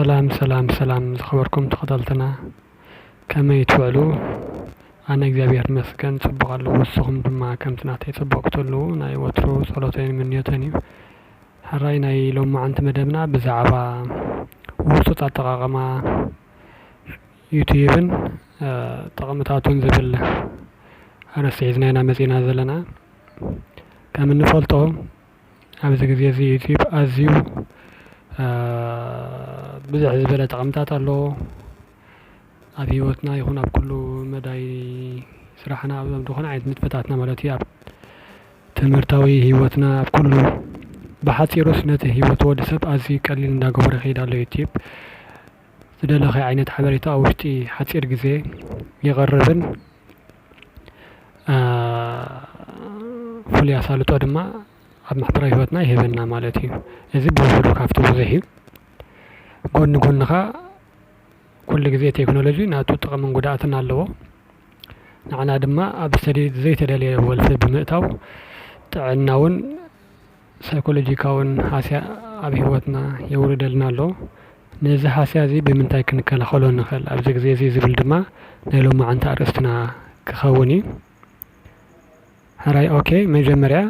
ሰላም ሰላም ሰላም ዝኸበርኩም ተኸታተልትና፣ ከመይ ትውዕሉ? ኣነ እግዚኣብሔር ይመስገን ጽቡቕ ኣለኹ። ንስኹም ድማ ከምቲ ናተይ ጽቡቕ ክትህልዉ ናይ ወትሩ ጸሎተይን ምንዮተን እዩ። ሕራይ ናይ ሎማዓንቲ መደብና ብዛዕባ ውርጹጽ ኣጠቓቕማ ዩትዩብን፣ እ፣ ጠቕምታቱን ዝብል ኣርእስቲ ሒዝና ኢና መጺእና ዘለና። ከም እንፈልጦ ኣብዚ ግዜ እዚ ዩትዩብ ኣዝዩ፣ እ፣ ብዝሕ ዝበለ ጠቕምታት ኣለዎ። ኣብ ህይወትና ይኹን ኣብ ኩሉ መዳይ ስራሕና፣ ኣብ ዝኾነ ዓይነት ንጥፈታትና ማለት እዩ፣ ኣብ ትምህርታዊ ህይወትና፣ ኣብ ኩሉ ብሓጺሩስ ነቲ ህይወት ወዲ ሰብ ኣዝዩ ቀሊል እንዳገበሮ ይኸይድ ኣሎ ዩትዩብ። ዝደለኻዮ ዓይነት ሓበሬታ ኣብ ውሽጢ ሓጺር ግዜ የቕርብን፣ እ፣ ፍሉይ ኣሳልጦ ድማ ኣብ ማሕበራዊ ህይወትና ይህበና ማለት እዩ። እዚ ብውሑዱ ካብቲ ብዙሕ እዩ። ጎኒ ጎኒ ኸኣ ኩሉ ግዜ ቴክኖሎጂ ናቱ ጥቕምን ጉድኣትን ኣለዎ። ንዓና ድማ ኣብ ስተዲ ዘይተደልየ ወልፊ ብምእታው ጥዕናውን ሳይኮሎጂካውን ሃስያ ኣብ ህይወትና የውርደልና ኣሎ። ነዚ ሃስያ እዚ ብምንታይ ክንከላኸሎ ንኽእል ኣብዚ ግዜ እዚ ዝብል ድማ ናይ ሎማዓንቲ ኣርእስትና ክኸውን እዩ። ሕራይ፣ ኦኬ፣ መጀመርያ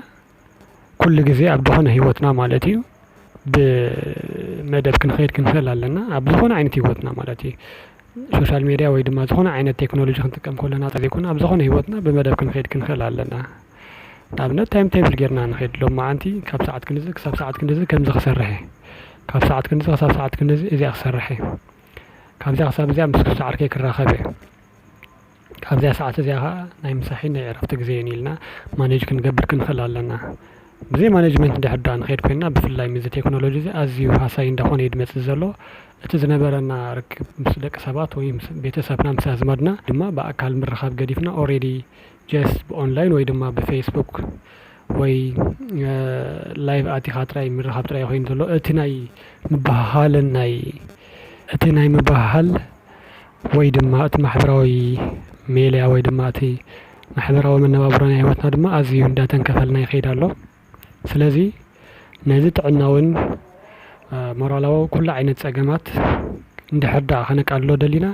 ኩሉ ግዜ ኣብ ዝኾነ ህይወትና ማለት እዩ ብመደብ ክንኸይድ ክንኽእል ኣለና። ኣብ ዝኾነ ዓይነት ህይወትና ማለት እዩ። ሶሻል ሜድያ ወይ ድማ ዝኾነ ዓይነት ቴክኖሎጂ ክንጥቀም ከለና ጥራይ ዘይኮነ፣ ኣብ ዝኾነ ህይወትና ብመደብ ክንኸይድ ክንኽእል ኣለና። ንኣብነት ታይም ቴብል ጌርና ንኸይድ፣ ሎማዓንቲ ካብ ሰዓት ክንድዚ ክሳብ ሰዓት ክንድዚ ከምዚ ክሰርሕ እየ፣ ካብ ሰዓት ክንድዚ ክሳብ ሰዓት ክንድዚ እዚኣ ክሰርሕ እየ፣ ካብዚኣ ክሳብ እዚኣ ምስ ሰዓርከይ ክራኸብ እየ፣ ካብዚኣ ሰዓት እዚኣ ኸዓ ናይ ምሳሕን ናይ ዕረፍቲ ግዜን ኢልና ማኔጅ ክንገብር ክንኽእል ኣለና። ብዘይ ማኔጅመንት እንድሕር ደኣ ንኸይድ ኮይንና፣ ብፍላይ ምስዚ ቴክኖሎጂ እዚ ኣዝዩ ሃሳዪ እንዳኾነ እዩ ዝመጽእ ዘሎ። እቲ ዝነበረና ርክብ ምስ ደቂ ሰባት ወይ ምስ ቤተሰብና፣ ምስ ኣዝማድና ድማ ብኣካል ምርኻብ ገዲፍና፣ ኦሬዲ ጀስት ብኦንላይን ወይ ድማ ብፌስቡክ ወይ፣ እ፣ ላይቭ ኣቲኻ ጥራይ ምርኻብ ጥራይ ኮይኑ ዘሎ። እቲ ናይ ምብህሃልን ናይ፣ እቲ ናይ ምብህሃል ወይ ድማ እቲ ማሕበራዊ ሜልያ ወይ ድማ እቲ ማሕበራዊ መነባብሮ ናይ ህይወትና ድማ ኣዝዩ እንዳተንከፈልና ይኸይድ ኣሎ። ስለዚ ነዚ ጥዕናውን፣ እ፣ ሞራላዊ ኩሉ ዓይነት ጸገማት እንድሕር ደኣ ከነቃልሎ ደሊና፣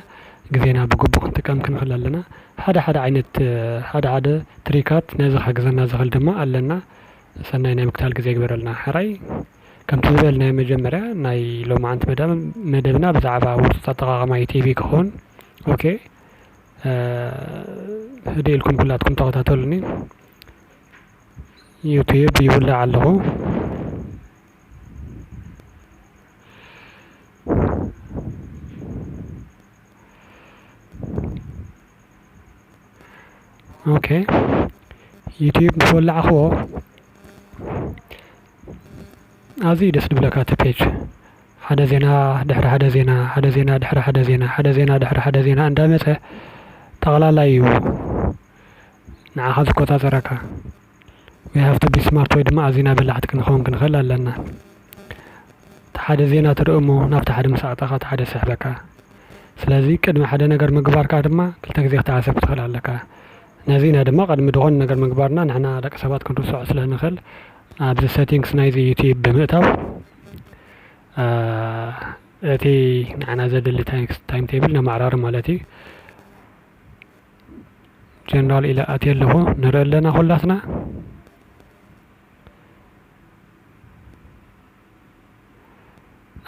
ግዜና ብግቡእ ክንጥቀም ክንኽእል ኣለና። ሓደ ሓደ ዓይነት፣ እ፣ ሓደ ሓደ ትሪካት ነዚ ክሕግዘና ዝኽእል ድማ ኣለና። ሰናይ ናይ ምክታል ግዜ ይግበረልና። ሕራይ፣ ከምቲ ዝበልናዮ መጀመርያ ናይ ሎማዓንቲ መደብ-፣ መደብና ብዛዕባ ውርጹጽ ኣጠቓቕማ ዩቲዩብ ክኸውን። ኦኬ፣ እ፣ ህድእ ኢልኩም ኩላትኩም ተኸታተሉኒ። ዩቲዩብ ይውላዕ ኣለኹ። ኦኬ፣ ዩቲዩብ ምስ ወላዕኽዎ ኣዝዩ ደስ ዝብለካ እቲ ፔጅ። ሓደ ዜና ድሕሪ ሓደ ዜና፣ ሓደ ዜና ድሕሪ ሓደ ዜና፣ ሓደ ዜና ድሕሪ ሓደ ዜና እንዳመጸ ጠቕላላ እዩ ንዓኻ ዝቆጻጸረካ። We have to be smart ወይ ድማ ኣዚና በላሕቲ ክንኸውን ክንኽእል ኣለና። እቲ ሓደ ዜና ትርኢ እሞ ናብቲ ሓደ ምስ ኣእተኻ እቲ ሓደ ስሕበካ። ስለዚ ቅድሚ ሓደ ነገር ምግባርካ ድማ ክልተ ግዜ ክትሓሰብ ክትኽእል ኣለካ። ነዚና ድማ ቅድሚ ዝኾነ ነገር ምግባርና ንሕና ደቂ ሰባት ክንርስዖ ስለ ንኽእል ኣብዚ ሴቲንግስ ናይዚ ዩቲዩብ ብምእታው፣ እ፣ እቲ ንዓና ዘድሊ ታይም፣ ታይም ቴብል ነማዕራሪ ማለት እዩ። ጀነራል ኢለ ኣትየ ኣለኹ። ንርኢ ኣለና ኩላትና።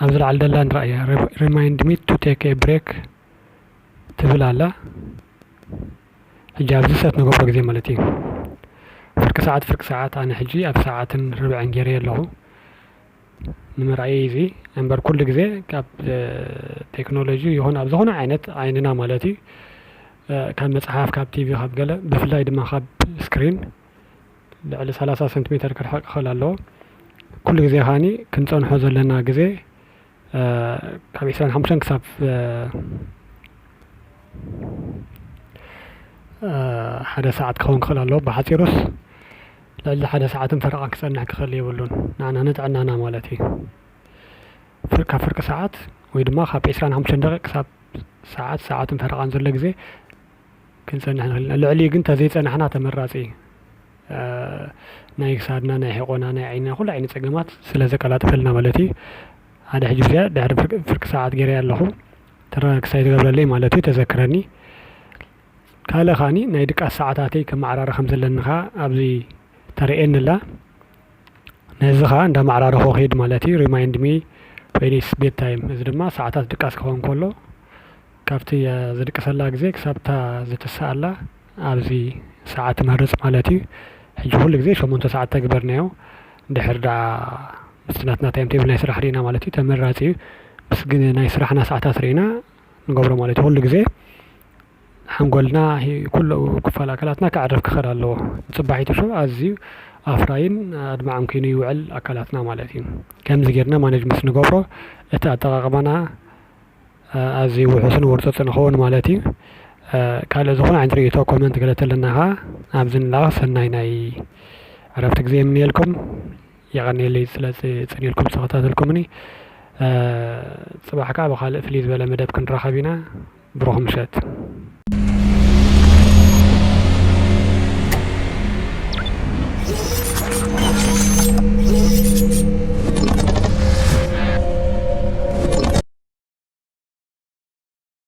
ኣብዚ ላዕሊ ደላ ንረኣያ። Re-፣ remind me to take a break ትብል ኣላ። ሕጂ ኣብዚ ሰት ንገብሮ ግዜ ማለት እዩ። ፍርቂ ሰዓት፣ ፍርቂ ሰዓት፣ ኣነ ሕጂ ኣብ ሰዓትን ርብዕን ገይረዮ ኣለኹ። ንምርኣይ እዚ እምበር ኩሉ ግዜ ካብ፣ እ፣ ቴክኖሎጂ ይኹን ኣብ ዝኾነ ዓይነት ዓይንና ማለት እዩ፣ እ፣ ካብ መጽሓፍ፣ ካብ ቲቪ፣ ካብ ገለ፣ ብፍላይ ድማ ካብ ስክሪን ልዕሊ ሰላሳ ሰንቲሜተር ክርሕቕ ክኽእል ኣለዎ። ኩሉ ግዜ ከኣኒ ክንጸንሖ ዘለና ግዜ፣ እ፣ ካብ ዕስራን ሓሙሽተን ክሳብ፣ እ፣ እ፣ ሓደ ሰዓት ክኸውን ክኽእል ኣለዎ። ብሓጺሩስ ልዕሊ ሓደ ሰዓትን ፈረቓን ክጸንሕ ክኽእል የብሉን። ንዓና ንጥዕናና ማለት እዩ። ፍር-፣ ካብ ፍርቂ ሰዓት ወይ ድማ ካብ ዕስራን ሓሙሽተን ደቂቕ ክሳብ ሰዓት፣ ሰዓትን ፈረቓን ዘሎ ግዜ ክንጸንሕ ንኽእል ኢና። ልዕሊኡ ግን ተዘይጸናሕና ተመራጺ እዩ። እ፣ ናይ ክሳድና፣ ናይ ሕቖና፣ ናይ ዓይንና፣ ኩሉ ዓይነት ጸገማት ስለ ዘቀላጥፈልና ማለት እዩ። ሓደ ሕጂ እዚኣ ድሕሪ ፍርቂ ሰዓት ገይረ ኣለኹ። ተራ ክሳይ ትገብረለይ ማለት እዩ፣ ተዘክረኒ። ካልእ ኻኒ ናይ ድቃስ ሰዓታተይ ከመዓራረ ከም ዘለኒ ኸዓ ኣብዚ ተርእየኒ ኣላ። ነዚ ኸዓ እንዳመዓራረኹ ኺድ ማለት እዩ። Remind me when it's bedtime። እዚ ድማ ሰዓታት ድቃስ ክኸውን ከሎ ካብቲ ዝድቅሰላ ግዜ ክሳብታ ዝትስኣላ ኣብዚ ሰዓት ትመርጽ ማለት እዩ። ሕጂ ኩሉ ግዜ ሸሞንተ ሰዓት ተግበርናዮ። ድሕር ደኣ ምስቲ ናትና ታይም ቴብል ናይ ስራሕ ርኢና ማለት እዩ፣ ተመራጺ እዩ። ምስ ግን ናይ ስራሕና ሰዓታት ርኢና ንገብሮ ማለት እዩ። ኩሉ ግዜ ሓንጎልና ኩሉ ክፋል ኣካላትና ክዕረፍ ክኽእል ኣለዎ። ንጽባሒቱ ሸው ኣዝዩ ኣፍራይን ኣድማዕን ኮይኑ ይውዕል ኣካላትና ማለት እዩ። ከምዚ ጌርና ማኔጅ ምስ ንገብሮ እቲ ኣጠቓቕማና ኣዝዩ ውሑስን ውርጹጽን ይኸውን ማለት እዩ። ካልእ ዝኾነ ዓይነት ርእይቶ ኮመንት ገለ ተለና ኸዓ ኣብዚ ንላኽ። ሰናይ ናይ ዕረፍቲ ግዜ የምንየልኩም። የቐንየለይ ስለ ጽን ኢልኩም ዝተኸታተልኩምኒ። ጽባሕ ከኣ ብኻልእ ፍልይ ዝበለ መደብ ክንራኸብ ኢና። ብሩኽ ምሸት።